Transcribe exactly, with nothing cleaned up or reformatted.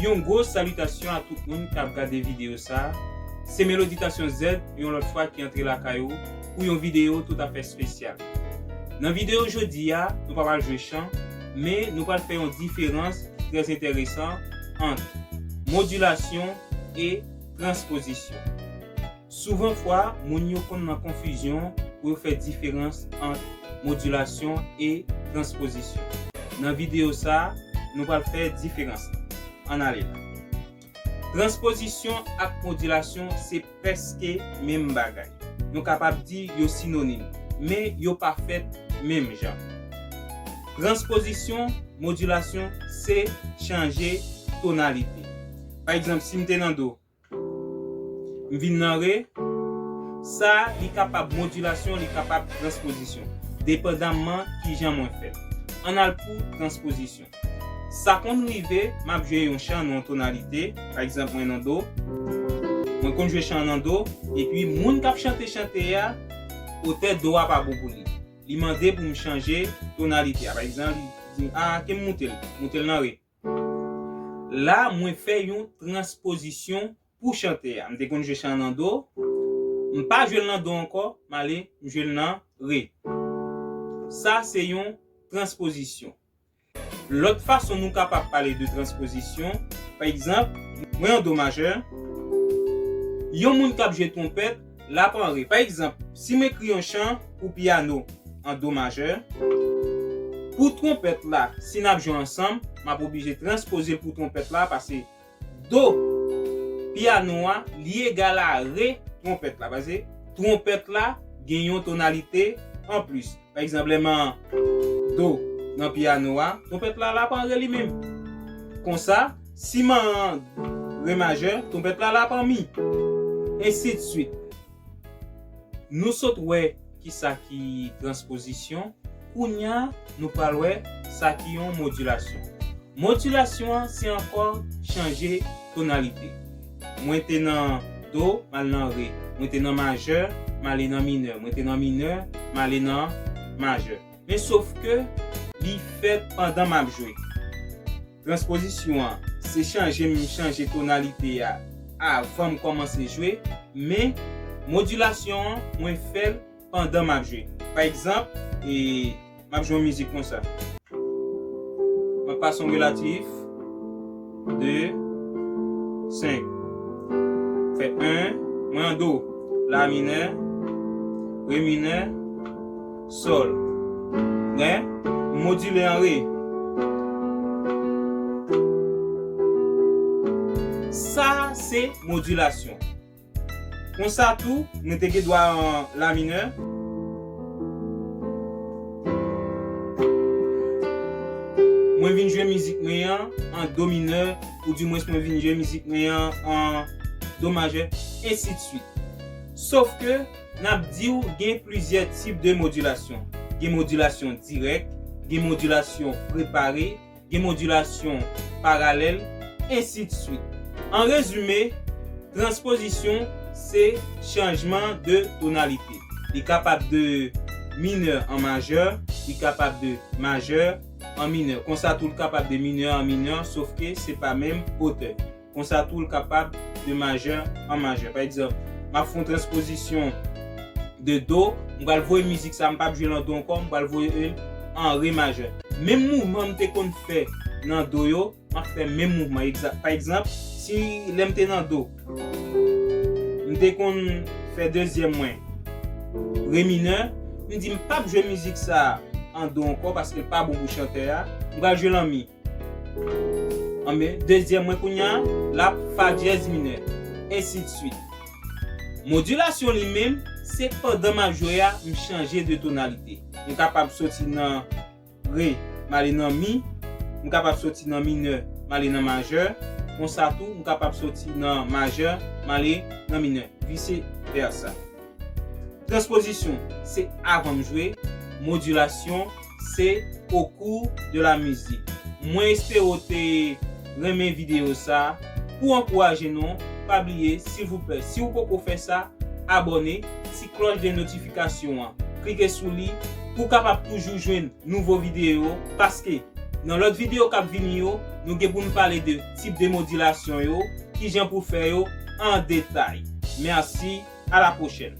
Yon gwo salitasyon a tout moun k ap gade videyo sa a. Se Melody Tasyon Z yon lòt fwa ki antre lakay ou pou yon videyo toutafè espesyal. Nan videyo jodi a, nou pa pral jwe chan, men nou pral fè yon diferans trè enteresan ant modilasyon e transpozisyon. Souvan fwa, moun yo konn nan konfizyon pou yo fè diferans ant modilasyon e transpozisyon. Nan videyo sa a, nou pral fè diferans lan. Ann ale la. Transpozisyon ak modilasyon se prèske menm bagay. Nou kapab di yo sinonim, men yo pa fèt menm jan. Transpozisyon, modilasyon, se chanje tonalite. Pa egzanp, si m te nan do, m vin nan re, sa a, li kapab modilasyon, li kapab transpozisyon, depandamman kijan mwen fè l. Ann al pou transpozisyon. Sa konn rive, m ap jwe yon chan nan yon tonalite, pa egzanp, mwen nan do. Mwen konn jwe chan nan do, epi moun k ap chante chante a, otè do a pa bon pou li. Li mande pou m chanje tonalite a. Pa egzanp, li di, "A, ke m moute l, moute l nan re." La, mwen fè yon transpozisyon pou chante a. M te konn jwe chan nan do, m pa jwe l nan do ankò, m ale, m jwe l nan re. Sa se yon transpozisyon. Lòt fason nou kapab pale de transpozisyon, pa egzanp, mwen an do majè, yon moun k ap jwe twonpèt, l ap an re. Pa egzanp, si m ekri yon chan pou pyano an do majè, pou twonpèt la, si n ap jwe ansanm, m ap oblije transpoze l pou twonpèt la, paske do pyano a, li egal a re twonpèt la. Paske twonpèt la gen yon tonalite anplis. Pa egzanp, lè m an do nan pyano a, twonpèt la, l ap an re li menm. Konsa, si m an re majè, twonpèt la, l ap an mi. Ensidswit. Nou sot wè kisa ki transpozisyon. Kounye a, nou pral wè sa ki yon modilasyon. Modilasyon an, se ankò chanje tonalite. Mwen te nan do, m al nan re. Mwen te nan majè, m ale nan minè. Mwen te nan minè, m ale nan majè. Men sof ke li fèt pandan m ap jwe. Transpozisyon an, se chanje m chanje tonalite a avan m kòmanse jwe, men modilasyon an, mwen fè l pandan m ap jwe. Pa egzanp, e, m ap jwe yon mizik konsa. M ap pase yon relatif, de, senk. Fè en, mwen an do, la minè, re minè, sòl. Men, m modile an re. Sa se modilasyon. Konsa tou, mwen te gen dwa an la minè. Mwen vin jwe mizik mwen an an do minè, oudimwens mwen vin jwe mizik mwen an an do majè, ensidswit. Sof ke n ap di w gen plizyè tip de modilasyon. Gen modilasyon dirèk, gen modilasyon prepare, gen modilasyon paralèl, ensidswit. An rezime, transpozisyon se chanjman de tonalite. Li kapab de minè an majè, li kapab de majè an minè. Konsa tou, l kapab de minè an minè, sof ke se pa menm otè. Konsa tou, l kapab de majè an majè. Pa egzanp, m ap fè yon transpozisyon de do, m pral voye mizik sa, m p ap jwe l an do ankò, m pral voye l an re majè. Menm mouvman m te konn fè nan do yo, m ap fè menm mouvman. Egza-, pa egzanp, si lè m te nan do, m te konn fè dezyèm mwen re minè, m di m p ap jwe mizik sa an do ankò paske l pa bon pou chantè a, m pral jwe l an mi. Anben, dezyèm mwen kounye a, l ap fa dyèz minè, ensidswit. Modilasyon li menm, se pandan m ap jwe a, m chanje de tonalite. M kapab soti nan re, m ale nan mi, m kapab soti nan minè, m ale nan majè, konsa tou, m kapab soti nan majè, m ale nan minè, vise vèsa. Transpozisyon, se avan m jwe. Modilasyon, se au cours de la musique. Mwen espere w te renmen videyo sa. Pou ankouraje nou, pa bliye, silvouplè, si w poko fè sa, abòne, ti klòch de notifikasyon an, klike sou li pou w kapab toujou jwenn nouvo videyo, paske Nan lòt videyo k ap vini yo, nou gen pou n pale de tip de modilasyon yo, kijan pou fè yo an detay. Mèsi, a la pwochèn.